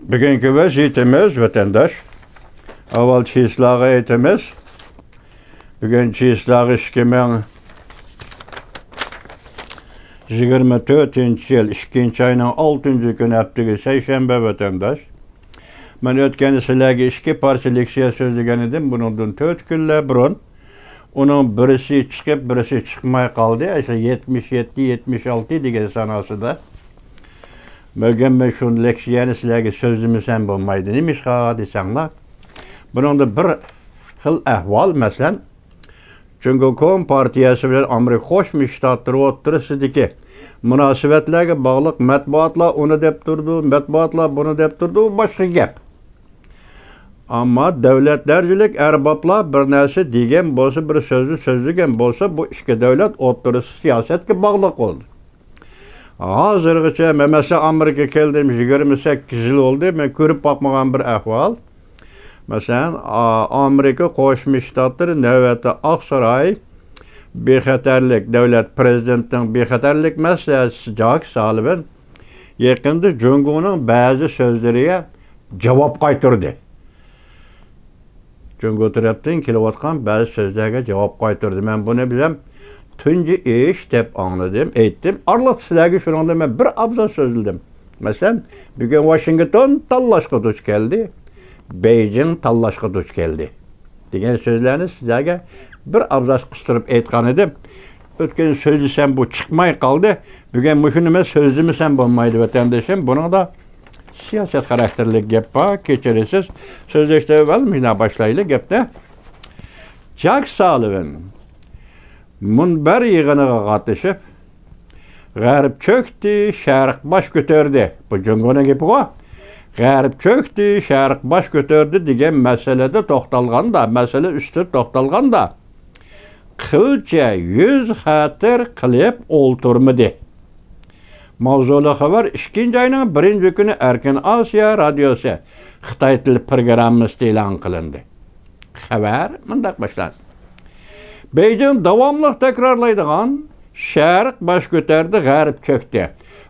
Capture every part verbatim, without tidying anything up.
بۈگۈنكى ۋەزىيىتىمىز، ۋەتەنداش، ئاۋۋال چىسلاغا ئېيتىمىز. بۈگۈن چىسلاغا ئىككى مىڭ يىگىرمە تۆتىنچى يىل ئىككىنچى ئاينىڭ ئالتىنچى كۈنى، ھەپتىگە سەيشەنبە، ۋەتەنداش. مەن ئۆتكەندە سىلەرگە ئىككى پارچە لېكسىيە سۆزلىگەن ئىدىم، بۇنىڭدىن تۆت كۈنلەر بۇرۇن. ئۇنىڭ بىرسى چىقىپ، بىرسى چىقماي قالدى. ئاشۇ يەتمىش يەتتە، يەتمىش ئالتە دېگەن ساناسىدا. بۈگۈن مەن شۇ لېكسىيەنى سىلەرگە سۆزلىمىسەم بولمايدۇ. نېمىشقا دېسەڭلار، بۇنىڭدا بىر خىل ئەھۋال، مەسىلەن، جۇڭگو كومپارتىيەسى بىلەن ئامېرىكا قوشما شتاتلىرى ئوتتۇرىسىدىكى مۇناسىۋەتلەرگە باغلىق مەتبۇئاتلار ئۇنى دەپ تۇرىدۇ، مەتبۇئاتلار بۇنى دەپ تۇرىدۇ، بۇ باشقا گەپ. ئەمما دۆلەت دەرىجىلىك ئەربابلار بىر نەرسە دېگەن بولسا، بىر سۆزنى سۆزلىگەن بولسا، بۇ ئىككى دۆلەت ئوتتۇرىسى سىياسەتكە باغلىق بولىدۇ. ھازىرغىچە، مەن، مەسىلەن، ئامېرىكىغا كەلدىم، يىگىرمە سەككىز يىل بولدى، مەن كۆرۈپ باقمىغان بىر ئەھۋال. مەسىلەن، ئا-، ئامېرىكا قوشما شتاتلىرى نۆۋەتتە ئاقساراي بىخەتەرلىك، دۆلەت پرېزىدېنتىنىڭ بىخەتەرلىك مەسلىھەتچىسى جاك سالىۋان يېقىندا جۇڭگونىڭ بەزى سۆزلىرىگە جاۋاب قايتۇردى. جۇڭگو تەرەپتىن كېلىۋاتقان بەزى سۆزلەرگە جاۋاب قايتۇردى. مەن بۇنى بىلەن تۇنجى ئىش دەپ ئاڭلىدىم، ئېيتتىم. ئارىلىقتا سىلەرگە شۇنىڭدىن مەن بىر ئابزاس سۆزلىدىم. مەسىلەن، بۈگۈن ۋاشىنگتون تاللاشقا دۇچ كەلدى، بېيجىڭ تاللاشقا دۇچ كەلدى دېگەن سۆزلەرنى سىلەرگە بىر ئابزاس قىستۇرۇپ ئېيتقان ئىدىم. ئۆتكەن سۆزلىسەم، بۇ چىقماي قالدى. بۈگۈن مۇشۇنى مەن سۆزلىمىسەم بولمايدۇ، ۋەتەندىشىم. بۇنىڭدا سىياسەت خاراكتېرلىك گەپ بار، كەچۈرىسىز. سۆزلەشتە ئەۋۋەل مۇشۇنداق باشلايلى گەپنى. جاك سالىۋان مۇنبەر يىغىنىغا قاتنىشىپ، «غەرب چۆكتى، شەرق باش كۆتەردى.» بۇ جۇڭگونىڭ گېپىغۇ. «غەرب چۆكتى، شەرق باش كۆتەردى» دېگەن مەسىلىدە توختالغاندا، مەسىلە ئۈستىدە توختالغاندا، قىلچە يۈز خاتىر قىلىپ ئولتۇرمىدى. ماۋزۇلۇق خەۋەر ئىككىنچى ئاينىڭ بىرىنچى كۈنى ئەركىن ئاسىيا رادىيوسى خىتاي تىلى پروگراممىسىدا ئېلان قىلىندى. خەۋەر مۇنداق باشلاندى. بېيجىڭ داۋاملىق تەكرارلايدىغان «شەرق باش كۆتەردى، غەرب چۆكتى.»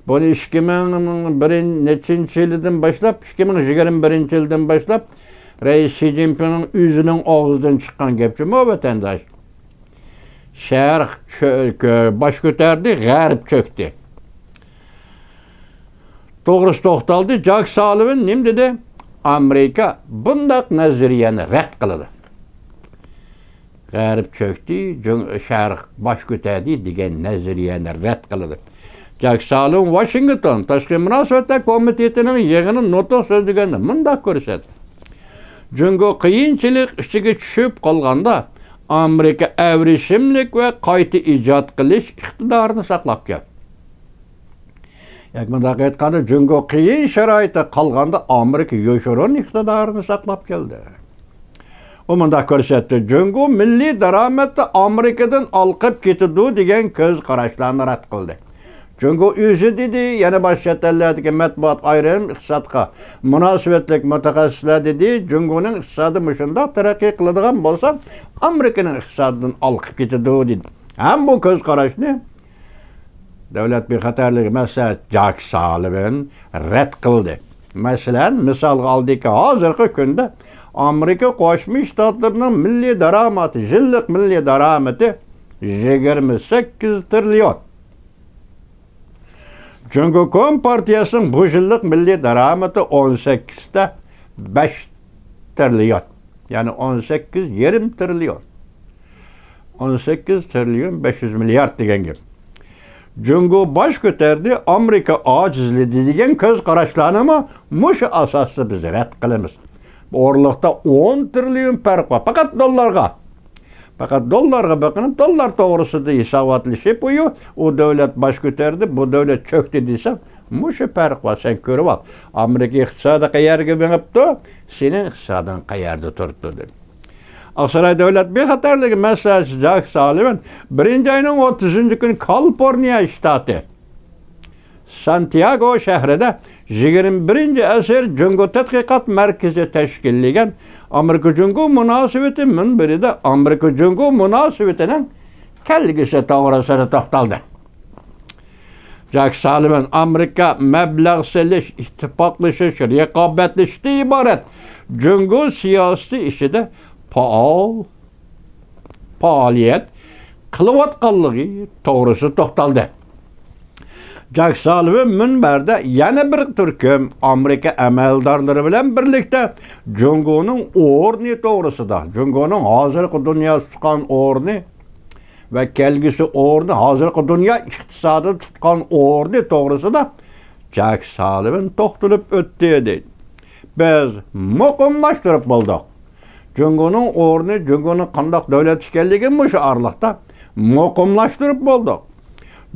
بۇنى ئىككى مىڭ بىرىنچى، نەچچىنچى يىلىدىن باشلاپ، ئىككى مىڭ يىگىرمە بىرىنچى يىلدىن باشلاپ رەئىس شى جىنپىڭنىڭ ئۆزىنىڭ ئاغزىدىن چىققان گەپ جۇمۇ، ۋەتەنداش. شەرق چۆ-، كۆ-، باش كۆتەردى، غەرب چۆكتى. توغرىسى توختالدى. جاك سالىۋان نېمە دېدى؟ ئامېرىكا بۇنداق نەزەرىيەنى رەت قىلىدۇ. غەرب چۆكتى، جۇڭ-، شەرق باش كۆتەردى دېگەن نەزەرىيەنى رەت قىلىدۇ. جاك سالىۋان ۋاشىنگتون تاشقى مۇناسىۋەتلەر كومىتېتىنىڭ يىغىنى نۇتۇق سۆزلىگەندە مۇنداق كۆرسەتتى. جۇڭگو قىيىنچىلىق ئىچىگە چۈشۈپ قالغاندا، ئامېرىكا ئەۋرىشىملىك ۋە قايتا ئىجاد قىلىش ئىقتىدارىنى ساقلاپ كەلدى. ياكى مۇنداق ئېيتقاندا، جۇڭگو قىيىن شارائىتتا قالغاندا، ئامېرىكا يوشۇرۇن ئىقتىدارىنى ساقلاپ كەلدى. ئۇ مۇنداق كۆرسەتتى، جۇڭگو مىللىي دارامەتتە ئامېرىكىدىن ئالقىپ كېتىدۇ دېگەن كۆز قاراشلارنى رەت قىلدى. جۇڭگو ئۆزى دېدى، يەنە باشقا چەت ئەللەردىكى مەتبۇئات ئايرىم ئىقتىسادقا مۇناسىۋەتلىك مۇتەخەسسىسلەر دېدى، جۇڭگونىڭ ئىقتىسادى مۇشۇنداق تەرەققىي قىلىدىغان بولسا، ئامېرىكىنىڭ ئىقتىسادىدىن ئالقىپ كېتىدۇ دېدى. ھەم بۇ كۆز قاراشنى دۆلەت بىخەتەرلىكى مەسلىھەتچىسى جاك سالىۋان رەت قىلدى. مەسىلەن، مىسالغا ئالدىكى، ھازىرقى كۈندە ئامېرىكا قوشما شتاتلىرىنىڭ مىللىي دارامىتى، يىللىق مىللىي دارامىتى يىگىرمە سەككىز تىرىليون. جۇڭگو كومپارتىيەسىنىڭ بۇ يىللىق مىللىي دارامىتى ئون سەككىز تە بەش تىرىليون. يەنى ئون سەككىز يېرىم تىرىليون. ئون سەككىز تىرىليون بەش يۈز مىليارد دېگەن گەپ. جۇڭگو باش كۆتەردى، ئامېرىكا ئاجىزلىدى دېگەن كۆز قاراشلارنىمۇ مۇشۇ ئاساستا بىز رەت قىلىمىز. بۇ ئورۇنلۇقتا ئون تىرىليون پەرق بار. پەقەت دوللارغا. پەقەت دوللارغا بېقىنىپ، دوللار توغرىسىدا ھېساباتلىشىپ، ئۇ، ئۇ دۆلەت باش كۆتەردى، بۇ دۆلەت چۆكتى دېسەڭ، مۇشۇ پەرق بار، سەن كۆرۈۋال. ئامېرىكا ئىقتىسادى قەيەرگە مېڭىپتۇ، سېنىڭ ئىقتىسادىڭ قەيەردە تۇرۇپتۇ، دېدى. ئاقساراي دۆلەت بىخەتەرلىكى مەسلىھەتچىسى جاك سالىۋان بىرىنچى ئاينىڭ ئوتتۇزىنچى كۈنى كالىفورنىيە شتاتى سانتىياگو شەھىرىدە يىگىرمە بىرىنچى ئەسىر جۇڭگو تەتقىقات مەركىزى تەشكىللىگەن ئامېرىكا جۇڭگو مۇناسىۋىتى مۇنبىرىدە ئامېرىكا جۇڭگو مۇناسىۋىتىنىڭ كەلگۈسى توغرىسىدا توختالدى. جاك سالىۋان ئامېرىكا مەبلەغ سېلىش، ئىتتىپاقلىشىش، رىقابەتلىشىشتىن ئىبارەت جۇڭگو سىياسىتى ئىچىدە پائال پائالىيەت قىلىۋاتقانلىقى توغرىسىدا توختالدى. جاك سالىۋان مۇنبەردە يەنە بىر تۈركۈم ئامېرىكا ئەمەلدارلىرى بىلەن بىرلىكتە جۇڭگونىڭ ئورنى توغرىسىدا، جۇڭگونىڭ ھازىرقى دۇنيا تۇتقان ئورنى ۋە كەلگۈسى ئورنى، ھازىرقى دۇنيا ئىقتىسادىدا تۇتقان ئورنى توغرىسىدا جاك سالىۋان توختىلىپ ئۆتتى، دەيدۇ. بىز مۇقىملاشتۇرۇپ بولدۇق. جۇڭگونىڭ ئورنى، جۇڭگونىڭ قانداق دۆلەت ئىكەنلىكىنى مۇشۇ ئارىلىقتا مۇقىملاشتۇرۇپ بولدۇق.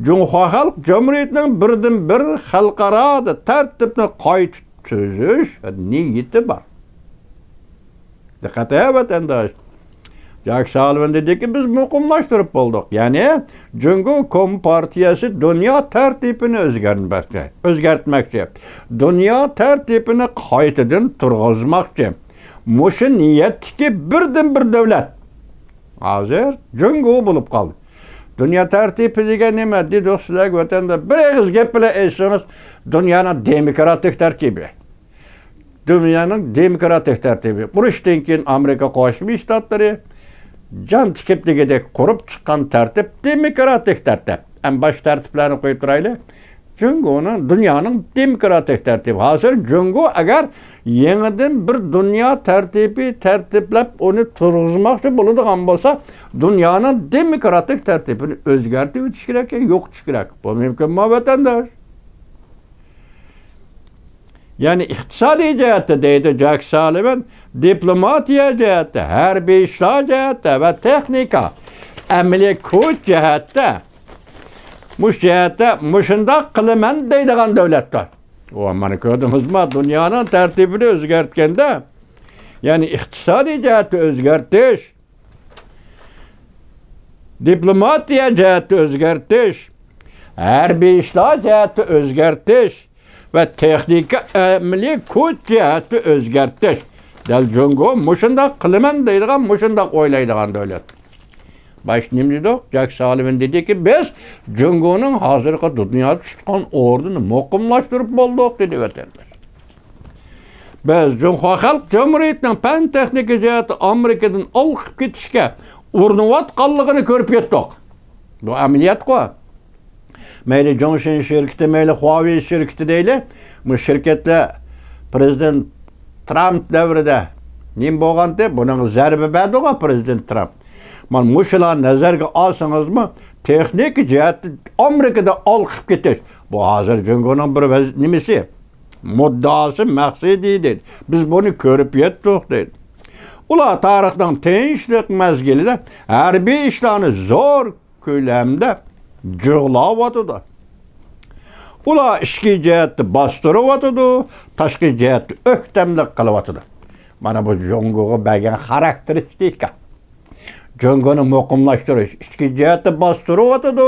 جۇڭخۇا خەلق جۇمھۇرىيىتىنىڭ بىردىنبىر خەلقئارا تەرتىپنى قايتا تۈزۈش نىيىتى بار. دىققەت ۋەتەنداش. جاك سالىۋان دېدىكى، بىز مۇقىملاشتۇرۇپ بولدۇق. يەنى جۇڭگو كومپارتىيەسى دۇنيا تەرتىپىنى ئۆزگەرتمەكچى، ئۆزگەرتمەكچى. دۇنيا تەرتىپىنى قايتىدىن تۇرغۇزماقچى. مۇشۇ نىيەتتىكى بىردىنبىر دۆلەت ھازىر جۇڭگو بولۇپ قالدى. دۇنيا تەرتىپى دېگەن نېمە؟ دېدۇق سىلەرگە ۋەتەندە بىر ئېغىز گەپ بىلەن ئېيتسىڭىز، دۇنيانىڭ دېموكراتىك تەرتىپى. دۇنيانىڭ دېموكراتىك تەرتىپى. ئۇرۇشتىن كېيىن ئامېرىكا قوشما شتاتلىرى جان تىكىپ دېگۈدەك قۇرۇپ چىققان تەرتىپ دېموكراتىك تەرتىپ. ئەمما باشقا تەرتىپلەرنى قويۇپ تۇرايلى. جۇڭگونىڭ، دۇنيانىڭ دېموكراتىك تەرتىپى. ھازىر جۇڭگو ئەگەر يېڭىدىن بىر دۇنيا تەرتىپى تەرتىپلەپ ئۇنى تۇرغۇزماقچى بولىدىغان بولسا، دۇنيانىڭ دېموكراتىك تەرتىپىنى ئۆزگەرتىۋېتىش كېرەك، يوقىتىش كېرەك. بۇ مۇمكىنمۇ، ۋەتەنداش؟ يەنى ئىقتىسادىي جەھەتتە دەيدۇ جاك سالىۋان، دىپلوماتىيە جەھەتتە، ھەربىي ئىشلار جەھەتتە ۋە تېخنىكا، ئەمەلىي كۈچ جەھەتتە، مۇشۇ جەھەتتە مۇشۇنداق قىلىمەن دەيدىغان دۆلەتتۇر. ئۇ، مانا كۆردىڭىزما، دۇنيانىڭ تەرتىپىنى ئۆزگەرتكەندە، يەنى ئىقتىسادىي جەھەتتە ئۆزگەرتىش، دىپلوماتىيە جەھەتتە ئۆزگەرتىش، ھەربىي ئىشلار جەھەتتە ئۆزگەرتىش ۋە تېخنىكا، ئەمەلىي كۈچ جەھەتتە ئۆزگەرتىش. دەل جۇڭگو مۇشۇنداق قىلىمەن دەيدىغان، مۇشۇنداق ئويلايدىغان دۆلەت. باشتا نېمە دېدۇق؟ جاك سالىۋان دېدىكى، بىز جۇڭگونىڭ ھازىرقى دۇنيادا تۇتقان ئورنىنى مۇقىملاشتۇرۇپ بولدۇق، دېدى ۋەتەنداش. بىز جۇڭخۇا خەلق جۇمھۇرىيىتىنىڭ پەن تېخنىكا جەھەتتە ئامېرىكىدىن ئالقىپ كېتىشكە ئۇرۇنۇۋاتقانلىقىنى كۆرۈپ يەتتۇق. بۇ ئەمەلىيەتقۇ. مەيلى جۇڭشىن شىركىتى، مەيلى خۇاۋېي شىركىتى دەيلى، بۇ شىركەتلەر پىرېزىدېنت ترامپ دەۋرىدە نېمە بولغانتى؟ بۇنىڭغا زەربە بەردىغۇ پىرېزىدېنت ترامپ. مانا مۇشۇلارنى نەزەرگە ئالسىڭىزمۇ، تېخنىكا جەھەتتە ئامېرىكىدا ئالقىپ كېتىش، بۇ ھازىر جۇڭگونىڭ بىر ۋەز-، نېمىسى؟ مۇددىئاسى، مەقسىتى دەيدۇ. بىز بۇنى كۆرۈپ يەتتۇق دەيدۇ. ئۇلار تارىخنىڭ تىنچلىق مەزگىلىدە ھەربىي ئىشلارنى زور كۆلەمدە جۇغلاۋاتىدۇ. ئۇلار ئىچكى جەھەتتە باستۇرۇۋاتىدۇ، تاشقى جەھەتتە ئۆكتەملىك قىلىۋاتىدۇ. مانا بۇ جۇڭگوغا بەرگەن خاراكتېرىستىكا. جۇڭگونى مۇقىملاشتۇرۇش، ئىچكى جەھەتتە باستۇرۇۋاتىدۇ،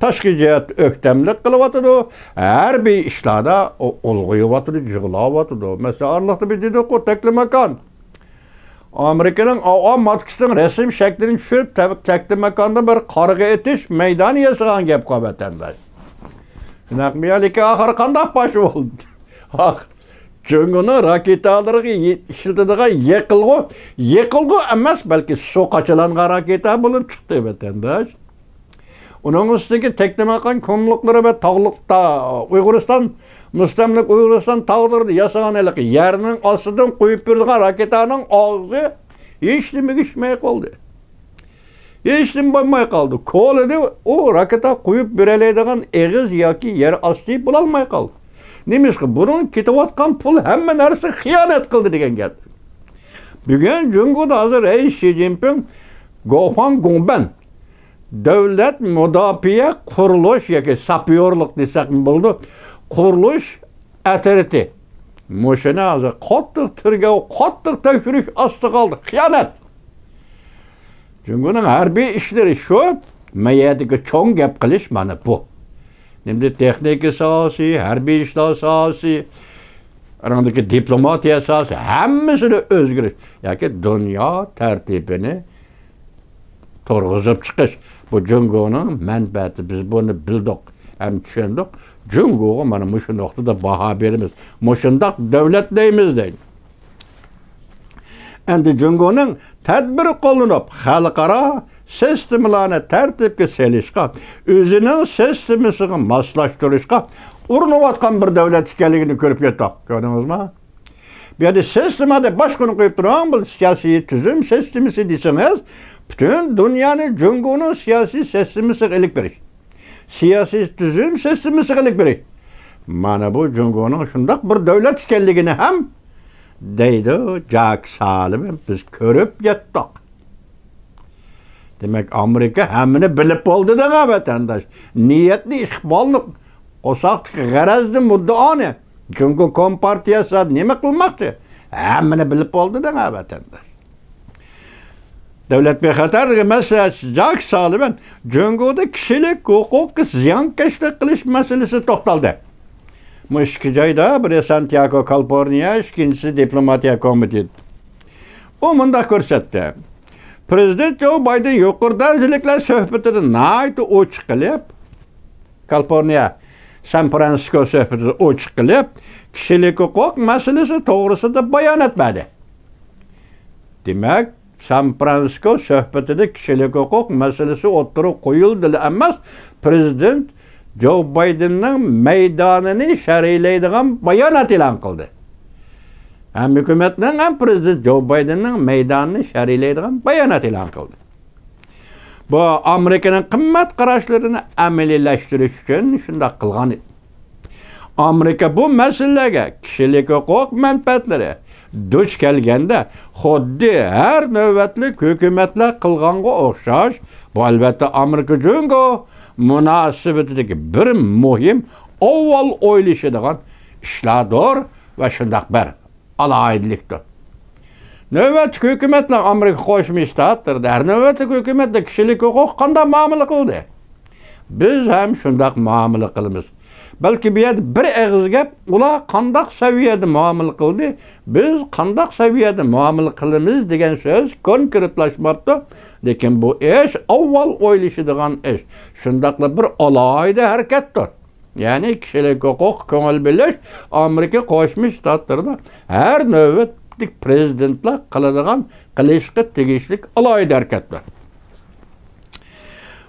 تاشقى جەھەتتە ئۆكتەملىك قىلىۋاتىدۇ، ھەربىي ئىشلاردا ئۇ ئۇلغىيىۋاتىدۇ، جۇغلاۋاتىدۇ. مەسىلەن، ئارىلىقتا بىز دېدۇققۇ، تەكلىماكان ئامېرىكىنىڭ ئاۋام ماتكىسىنىڭ رەسىم شەكلىنى چۈشۈرۈپ، تەك-، تەكلىماكاندا بىر قارىغا ئېتىش مەيدانى ياسىغان گەپقۇ، ۋەتەنداش. شۇنداقمۇ يا؟ لېكىن ئاخىرى قانداق پاش بولدى؟ ئاخىر جۇڭگونىڭ راكېتالىرىغا يې-، ئىشلىتىدىغان يېقىلغۇ، يېقىلغۇ ئەمەس، بەلكى سۇ قاچىلانغان راكېتا بولۇپ چىقتى، ۋەتەنداش. ئۇنىڭ ئۈستىگە تەكلىماكان قۇملۇقلىرى ۋە تاغلىقتا، ئۇيغۇرىستان، مۇستەملىكە ئۇيغۇرىستان تاغلىرىدا ياسىغان ھېلىقى يەرنىڭ ئاستىدىن قويۇپ بېرىدىغان راكېتانىڭ ئاغزى ھېچنېمىگە ئىشمەي قالدى. ھېچنېمە بولماي قالدى. كولىدى، ئۇ راكېتا قويۇپ بېرەلەيدىغان ئېغىز ياكى يەر ئاستى بولالماي قالدى. نېمىشقا؟ بۇنىڭ كېتىۋاتقان پۇل ھەممە نەرسە خىيانەت قىلدى دېگەن گەپ. بۈگۈن جۇڭگودا ھازىر رەئىس شى جىنپىڭ، گوفاڭ گوڭبەن، دۆلەت مۇداپىئە قۇرۇلۇش ياكى ساپيورلۇق دېسەكمۇ بولىدۇ، قۇرۇلۇش ئەترىتى مۇشۇنى ھازىر قاتتىق تېرگەۋ، قاتتىق تەكشۈرۈش ئاستىغا ئالدى. خىيانەت! جۇڭگونىڭ ھەربىي ئىشلىرى شۇ، مەيەردىكى چوڭ گەپ قىلىش مانا بۇ. نېمىدە تېخنىكا ساھەسى، ھەربىي ئىشلار ساھەسى، ئارىڭدىكى دىپلوماتىيە ساھەسى، ھەممىسىدە ئۆزگىرىش ياكى دۇنيا تەرتىپىنى تۇرغۇزۇپ چىقىش. بۇ جۇڭگونىڭ مەنپەئەتى، بىز بۇنى بىلدۇق. ھەم چۈشەندۇق. جۇڭگوغا مانا مۇشۇ نۇقتىدا باھا بېرىمىز. مۇشۇنداق دۆلەت دەيمىز دەيدۇ. ئەمدى جۇڭگونىڭ تەدبىر قوللىنىپ، خەلقئارا سىستېمىلارنى تەرتىپكە سېلىشقا، ئۆزىنىڭ سىستېمىسىغا ماسلاشتۇرۇشقا ئۇرۇنۇۋاتقان بىر دۆلەت ئىكەنلىكىنى كۆرۈپ يەتتۇق. كۆردىڭىزمۇ؟ بۇ يەردە سىستېما دەپ باشقىنى قويۇپ تۇرۇڭ، بۇ سىياسىي تۈزۈم سىستېمىسى دېسىڭىز، پۈتۈن دۇنيانى جۇڭگونىڭ سىياسىي سىستېمىسىغا ئېلىپ كىرىش. سىياسىي تۈزۈم سىستېمىسىغا ئېلىپ كىرىش. مانا بۇ جۇڭگونىڭ شۇنداق بىر دۆلەت ئىكەنلىكىنى ھەم دەيدۇ جاك سالىۋان، بىز كۆرۈپ يەتتۇق. دېمەك، ئامېرىكا ھەممىنى بىلىپ بولدى دەڭە، ۋەتەنداش. نىيەتنى، ئىقبالنى، قورساقتىكى غەرەزنى، مۇددىئانى، جۇڭگو كومپارتىيەسى نېمە قىلماقچى؟ ھەممىنى بىلىپ بولدى دەڭە، ۋەتەنداش. دۆلەت بىخەتەرلىكى مەسلىھەتچىسى جاك سالىۋان جۇڭگودا كىشىلىك ھوقۇققا زىيانكەشلىك قىلىش مەسىلىسىگە توختالدى. بۇ ئىككى جايدا، بىرى سانتياگو، كالىفورنىيە، ئىككىنچىسى دىپلوماتىيە كومىتېتى. ئۇ مۇنداق كۆرسەتتى. پىرېزىدېنت جو بايدېن يۇقىرى دەرىجىلىكلەر سۆھبىتىدە ناھايىتى ئوچۇق قىلىپ، كالىفورنىيە، سان فرانسىسكو سۆھبىتىدە ئوچۇق قىلىپ، كىشىلىك ھوقۇق مەسىلىسى توغرىسىدا بايانات بەردى. دېمەك، سان فرانسىسكو سۆھبىتىدە كىشىلىك ھوقۇق مەسىلىسى ئوتتۇرىغا قويۇلدىلا ئەمەس، پىرېزىدېنت جو بايدېننىڭ مەيدانىنى شەرھلەيدىغان بايانات ئېلان قىلدى. ھەم ھۆكۈمەتنىڭ، ھەم پىرېزىدېنت جو بايدېننىڭ مەيدانىنى شەرھلەيدىغان بايانات ئېلان قىلدى. بۇ ئامېرىكىنىڭ قىممەت قاراشلىرىنى ئەمەلىيلەشتۈرۈش ئۈچۈن شۇنداق قىلغان ئىدى. ئامېرىكا بۇ مەسىلىلەرگە كىشىلىك ھوقۇق مەنپەئەتلىرى دۇچ كەلگەندە، خۇددى ھەر نۆۋەتلىك ھۆكۈمەتلەر قىلغانغا ئوخشاش، بۇ ئەلۋەتتە ئامېرىكا جۇڭگو مۇناسىۋىتىدىكى بىر مۇھىم، ئاۋۋال ئويلىشىدىغان ئىشلاردۇر ۋە شۇنداق بىر ئالاھىدىلىكتۇر. نۆۋەتتىكى ھۆكۈمەتلەر ئامېرىكا قوشما شتاتلىرىدا، ھەر نۆۋەتتىكى ھۆكۈمەتلەر كىشىلىك ھوقۇق قانداق مۇئامىلە قىلدى؟ بىز ھەم شۇنداق مۇئامىلە قىلىمىز. بەلكى بۇ يەردە بىر ئېغىز گەپ، ئۇلار قانداق سەۋىيەدە مۇئامىلە قىلدى، بىز قانداق سەۋىيەدە مۇئامىلە قىلىمىز دېگەن سۆز كونكرېتلاشماپتۇ. لېكىن بۇ ئىش ئاۋۋال ئويلىشىدىغان ئىش. شۇنداقلا بىر ئالاھىدە ھەرىكەتتۇر. يەنى كىشىلىك ھوقۇققا كۆڭۈل بۆلۈش ئامېرىكا قوشما شتاتلىرىدا ھەر نۆۋەتلىك پىرېزىدېنتلار قىلىدىغان، قىلىشقا تېگىشلىك ئالاھىدە ھەرىكەتلەر.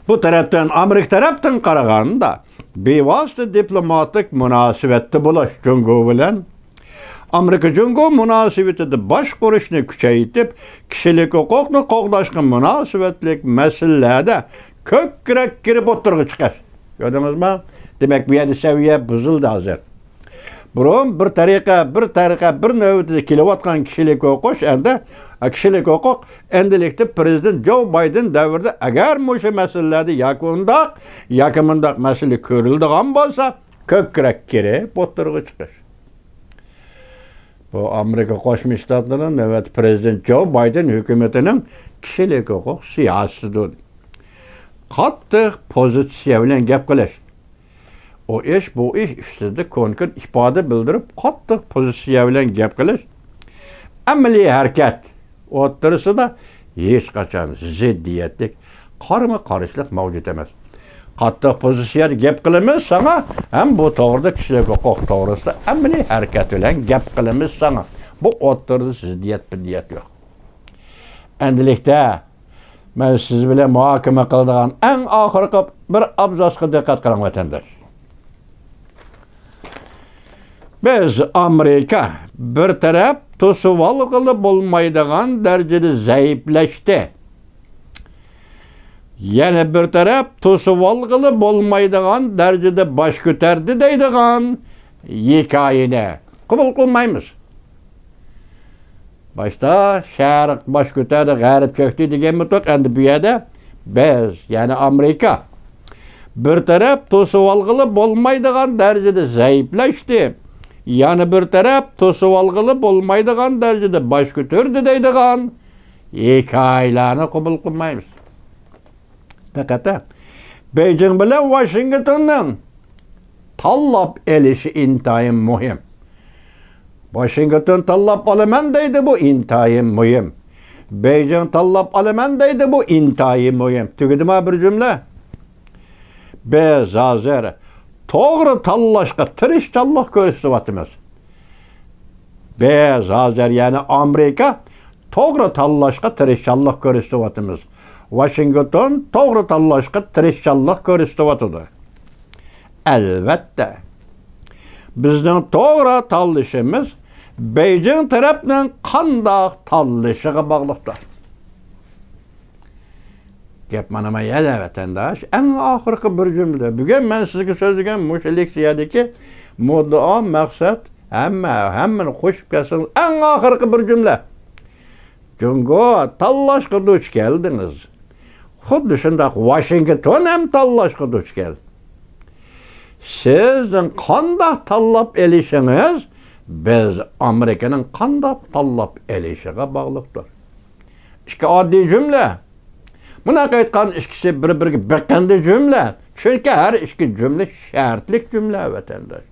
بۇ تەرەپتىن، ئامېرىكا تەرەپتىن قارىغاندا، بىۋاسىتە دىپلوماتىك مۇناسىۋەتتە بولۇش، جۇڭگو بىلەن ئامېرىكا جۇڭگو مۇناسىۋىتىدە باشقۇرۇشنى كۈچەيتىپ، كىشىلىك ھوقۇقنى قوغداشقا مۇناسىۋەتلىك مەسىلىلەردە كۆكرەك كېرىپ ئوتتۇرىغا چىقىش. كۆردىڭىزمۇ؟ دېمەك، بۇ يەردە سەۋىيە بۇزۇلدى ھازىر. بۇرۇن بىر تەرىقە، بىر تەرىقە، بىر نۆۋىتىدە كېلىۋاتقان كىشىلىك ھوقۇق ئەمدى، كىشىلىك ھوقۇق ئەمدىلىكتە پىرېزىدېنت جو بايدېن دەۋرىدە ئەگەر مۇشۇ مەسىلىلەردە ياكى ئۇنداق، ياكى مۇنداق مەسىلە كۆرۈلىدىغان بولسا، كۆكرەك كېرىپ ئوتتۇرىغا چىقىش. بۇ ئامېرىكا قوشما شتاتلىرىنىڭ نۆۋەتتە پىرېزىدېنت جو بايدېن ھۆكۈمىتىنىڭ كىشىلىك ھوقۇق سىياسىتىدۇر. قاتتىق پوزىتسىيە بىلەن گەپ قىلىش. ئۇ ئىش، بۇ ئىش ئۈستىدە كونكرېت ئىپادە بىلدۈرۈپ، قاتتىق پوزىتسىيە بىلەن گەپ قىلىش. ئەمەلىي ھەرىكەت ئوتتۇرىسىدا ھېچقاچان زىددىيەتلىك، قارىمۇ قارشىلىق مەۋجۇت ئەمەس. قاتتىق پوزىتسىيەدە گەپ قىلىمىز ساڭا، ھەم بۇ توغرىدا، كىشىلىك ھوقۇق توغرىسىدا ئەمەلىي ھەرىكەت بىلەن گەپ قىلىمىز ساڭا. بۇ ئوتتۇرىدا زىددىيەت، پىددىيەت يوق. ئەمدىلىكتە مەن سىز بىلەن مۇھاكىمە قىلىدىغان ئەڭ ئاخىرقى بىر ئابزاسقا دىققەت قىلىڭ، ۋەتەنداش. بىز، ئامېرىكا بىر تەرەپ توسۇۋالغىلى بولمايدىغان دەرىجىدە زەئىپلەشتى. يەنە بىر تەرەپ توسۇۋالغىلى بولمايدىغان دەرىجىدە باش كۆتەردى دەيدىغان ھېكايىنى قوبۇل قىلمايمىز. باشتا شەرق باش كۆتەردى، غەرب چۆكتى دېگەنمىدۇق. ئەمدى بۇ يەردە بىز، يەنى ئامېرىكا، بىر تەرەپ توسۇۋالغىلى بولمايدىغان دەرىجىدە زەئىپلەشتى، يەنە بىر تەرەپ توسۇۋالغىلى بولمايدىغان دەرىجىدە باش كۆتۈردى دەيدىغان ھېكايىلەرنى قوبۇل قىلمايمىز. دىققەت! بېيجىڭ بىلەن ۋاشىنگتوننىڭ تاللاپ ئېلىشى ئىنتايىن مۇھىم. ۋاشىنگتون تاللاپ ئالىمەن دەيدۇ، بۇ ئىنتايىن مۇھىم. بېيجىڭ تاللاپ ئالىمەن دەيدۇ، بۇ ئىنتايىن مۇھىم. تۈگىدىما بىر جۈملە؟ بىز ھازىر توغرا تاللاشقا تىرىشچانلىق كۆرسىتىۋاتىمىز. بىز ھازىر، يەنى ئامېرىكا، توغرا تاللاشقا تىرىشچانلىق كۆرسىتىۋاتىمىز. ۋاشىنگتون توغرا تاللاشقا تىرىشچانلىق كۆرسىتىۋاتىدۇ. ئەلۋەتتە، بىزنىڭ توغرا تاللىشىمىز بېيجىڭ تەرەپنىڭ قانداق تاللىشىغا باغلىقتۇر. گەپ مانا ما يەردە، ۋەتەنداش. ئەڭ ئاخىرقى بىر جۈملە. بۈگۈن مەن سىزگە سۆزلىگەن مۇشۇ لېكسىيەدىكى مۇددىئا، مەقسەت، ھەممە، ھەممىنى قوشۇپ كەلسىڭىز، ئەڭ ئاخىرقى بىر جۈملە. جۇڭگو، تاللاشقا دۇچ كەلدىڭىز. خۇددى شۇنداق ۋاشىنگتون ھەم تاللاشقا دۇچ كەلدى. سىزنىڭ قانداق تاللاپ ئېلىشىڭىز بىز ئامېرىكىنىڭ قانداق تاللاپ ئېلىشىغا باغلىقتۇر. ئىككى ئاددىي جۈملە. مۇنداق ئېيتقان، ئىككىسى بىر-بىرىگە بېقىندى جۈملە. چۈنكى ھەر ئىككى جۈملە شەرتلىك جۈملە، ۋەتەنداش.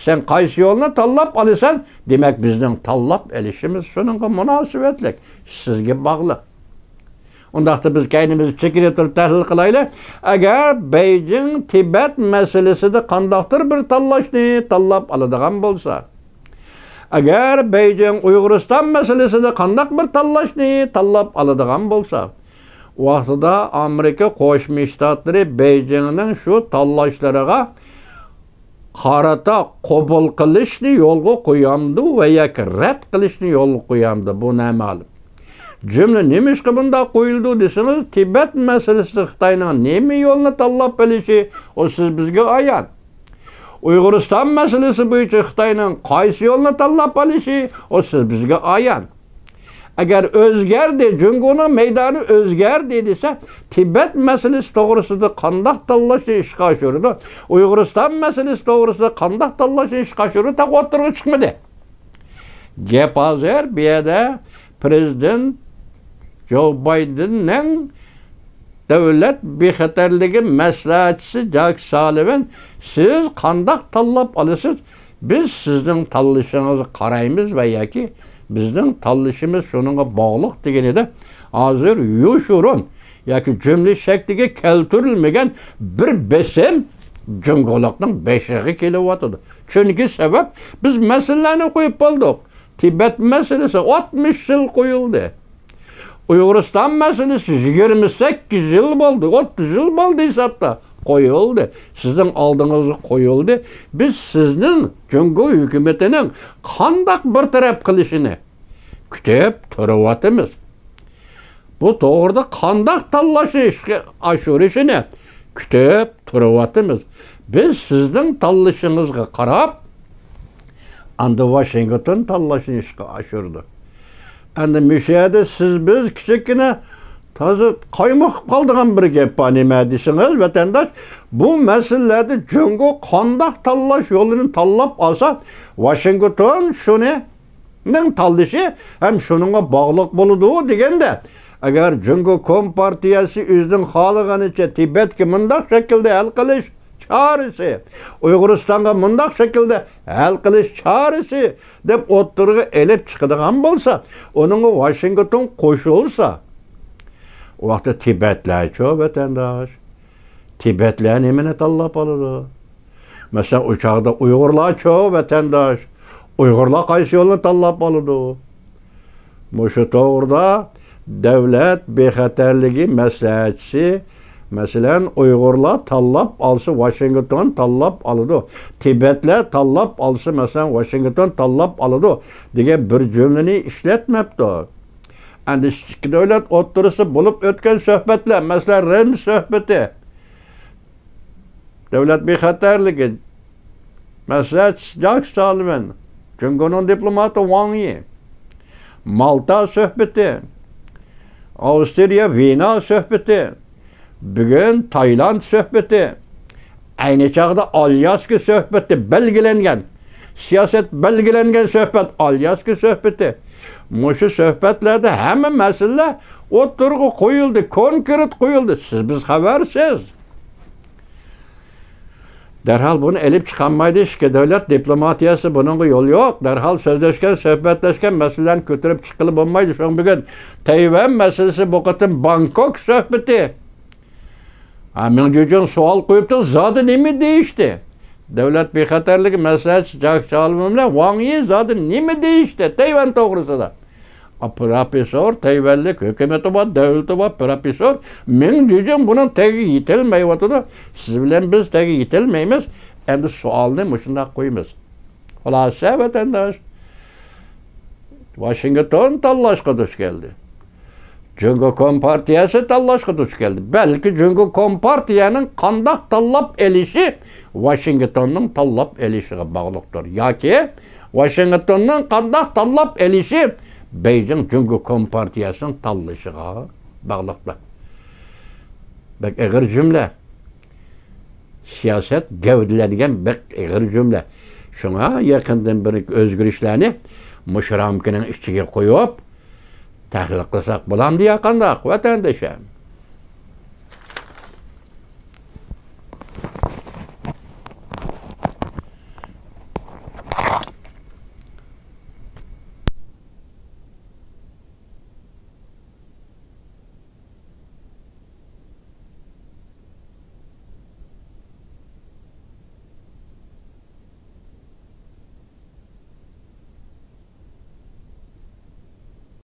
سەن قايسى يولنى تاللاپ ئالىسەن، دېمەك، بىزنىڭ تاللاپ ئېلىشىمىز شۇنىڭغا مۇناسىۋەتلىك، سىزگە باغلىق. ئۇنداقتا بىز كەينىمىزگە چېكىنىپ تۇرۇپ تەھلىل قىلايلى. ئەگەر بېيجىڭ تىبەت مەسىلىسىدە قانداقتۇر بىر تاللاشنى تاللاپ ئالىدىغان بولسا، ئەگەر بېيجىڭ ئۇيغۇرىستان مەسىلىسىدە قانداق بىر تاللاشنى تاللاپ ئالىدىغان بولسا، ۋاقتىدا ئامېرىكا قوشما شتاتلىرى بېيجىڭنىڭ شۇ تاللاشلىرىغا قارىتا قوبۇل قىلىشنى يولغا قويامدۇ ۋە ياكى رەت قىلىشنى يولغا قويامدۇ، بۇ نامەلۇم. جۈملە نېمىشقا بۇنداق قويۇلىدۇ دېسىڭىز، تىبەت مەسىلىسىدە خىتاينىڭ نېمە يولنى تاللاپ ئېلىشى، ئۇ سىز بىزگە ئايان. ئۇيغۇرىستان مەسىلىسى بويىچە خىتاينىڭ قايسى يولنى تاللاپ ئېلىشى، ئۇ سىز بىزگە ئايان. ئەگەر ئۆزگەردى، جۇڭگونىڭ مەيدانى ئۆزگەردى دېسە، تىبەت مەسىلىسى توغرىسىدا قانداق تاللاشنى ئىشقا ئاشۇرىدۇ؟ ئۇيغۇرىستان مەسىلىسى توغرىسىدا قانداق تاللاشنى ئىشقا ئاشۇرىدۇ؟ تېخى ئوتتۇرىغا چىقمىدى. گەپ ھازىر بۇ يەردە پرېزىدېنت جو بايدېننىڭ دۆلەت بىخەتەرلىكى مەسلىھەتچىسى جاك سالىۋان، سىز قانداق تاللاپ ئالىسىز؟ بىز سىزنىڭ تاللىشىڭىزغا قارايمىز ۋە ياكى بىزنىڭ تاللىشىمىز شۇنىڭغا باغلىق دېگىنىدە، ھازىر يوشۇرۇن ياكى جۈملە شەكلىگە كەلتۈرۈلمىگەن بىر بېسىم جۇڭگولۇقنىڭ بېشىغا كېلىۋاتىدۇ. چۈنكى سەۋەب، بىز مەسىلىلەرنى قويۇپ بولدۇق. تىبەت مەسىلىسى ئاتمىش يىل قويۇلدى. ئۇيغۇرىستان مەسىلىسى يىگىرمە سەككىز يىل بولدى، ئوتتۇز يىل بولدى ھېسابتا قويۇلدى. سىزنىڭ ئالدىڭىزغا قويۇلدى. بىز سىزنىڭ جۇڭگو ھۆكۈمىتىنىڭ قانداق بىر تەرەپ قىلىشىنى كۈتۈپ تۇرۇۋاتىمىز. بۇ توغرىدا قانداق تاللاشنى ئىشقا ئاشۇرۇشىنى كۈتۈپ تۇرۇۋاتىمىز. بىز سىزنىڭ تاللىشىڭىزغا قاراپ، ئاندىن ۋاشىنگتون تاللاشنى ئىشقا ئاشۇرىدۇ. ئەمدى مۇشۇ يەردە سىز بىز كىچىككىنە تازا قايمۇقۇپ قالىدىغان بىر گەپ بار، نېمە دېسىڭىز، ۋەتەنداش، بۇ مەسىلىلەردە جۇڭگو قانداق تاللاش يولىنى تاللاپ ئالسا، ۋاشىنگتون شۇنى نىڭ تاللىشى ھەم شۇنىڭغا باغلىق بولىدۇ دېگەندە، ئەگەر جۇڭگو كومپارتىيەسى ئۆزىنىڭ خالىغىنىچە تىبەتكە مۇنداق شەكىلدە ھەل قىلىش چارىسى، ئۇيغۇرىستانغا مۇنداق شەكىلدە ھەل قىلىش چارىسى دەپ ئوتتۇرىغا ئېلىپ چىقىدىغان بولسا، ئۇنىڭغا ۋاشىنگتون قوشۇلسا، ئۇ ۋاقىتتا تىبەتلەرچۇ، ۋەتەنداش؟ تىبەتلەر نېمىنى تاللاپ ئالىدۇ؟ مەسىلەن، ئۇ چاغدا ئۇيغۇرلارچۇ، ۋەتەنداش؟ ئۇيغۇرلار قايسى يولنى تاللاپ ئالىدۇ؟ مۇشۇ توغرىدا دۆلەت بىخەتەرلىكى مەسلىھەتچىسى، مەسىلەن، ئۇيغۇرلار تاللاپ ئالسا، ۋاشىنگتون تاللاپ ئالىدۇ، تىبەتلەر تاللاپ ئالسا، مەسىلەن، ۋاشىنگتون تاللاپ ئالىدۇ دېگەن بىر جۈملىنى ئىشلەتمەپتۇ. ئەندى ئىككى دۆلەت ئوتتۇرىسىدا بولۇپ ئۆتكەن سۆھبەتلەر، مەسىلەن، رىم سۆھبىتى، دۆلەت بىخەتەرلىكى مەسلىھەتچىسى جاك سالىۋان، جۇڭگونىڭ دىپلوماتى ۋاڭ يى، مالتا سۆھبىتى، ئاۋسترىيە ۋېنا سۆھبىتى، بۈگۈن تايلاند سۆھبىتى، ئەينى چاغدا ئالياسكا سۆھبىتى بەلگىلەنگەن، سىياسەت بەلگىلەنگەن سۆھبەت، ئالياسكا سۆھبىتى. مۇشۇ سۆھبەتلەردە ھەممە مەسىلىلەر ئوتتۇرىغا قويۇلدى، كونكرېت قويۇلدى. سىز بىز خەۋەرسىز. دەرھال بۇنى ئېلىپ چىقالمايدۇ. ئىككى دۆلەت دىپلوماتىيەسى، بۇنىڭغا يول يوق. دەرھال سۆزلەشكەن، سۆھبەتلەشكەن مەسىلىلەرنى كۆتۈرۈپ چىققىلى بولمايدۇ. شۇڭا بۈگۈن تەيۋەن مەسىلىسى، بۇ قېتىم بانكوك سۆھبىتى. ھا، مىڭ جۇجۇڭ سوئال قويۇپتۇ، زادى نېمە دېيىشتى؟ دۆلەت بىخەتەرلىكى مەسلىھەتچىسى جاك چالىمۇ بىلەن ۋاڭ يى زادى نېمە دېيىشتى تەيۋەن توغرىسىدا؟ ئا، پروفېسسور، تەيۋەنلىك، ھۆكۈمىتى بار، دۆلىتى بار پروفېسسور مېڭ جۈجۈڭ بۇنىڭ تېگىگە يېتەلمەيۋاتىدۇ. سىز بىلەن بىز تېگىگە يېتەلمەيمىز. ئەمدى سوئالنى مۇشۇنداق قويىمىز. خۇلاسە، ۋەتەنداش، ۋاشىنگتون تاللاشقا دۇچ كەلدى. جۇڭگو كومپارتىيەسى تاللاشقا دۇچ كەلدى. بەلكى جۇڭگو كومپارتىيەنىڭ قانداق تاللاپ ئېلىشى ۋاشىنگتوننىڭ تاللاپ ئېلىشىغا باغلىقتۇر. ياكى ۋاشىنگتوننىڭ قانداق تاللاپ ئېلىشى بېيجىڭ جۇڭگو كومپارتىيەسىنىڭ تاللىشىغا باغلىقتۇر. بەك ئېغىر جۈملە. سىياسەت گەۋدىلەنگەن بەك ئېغىر جۈملە. شۇڭا يېقىندىن بېرى ئۆزگىرىشلەرنى مۇشۇ رامكىنىڭ ئىچىگە قويۇپ تەھلىل قىلساق بولامدۇ يا قانداق، ۋەتەندىشىم؟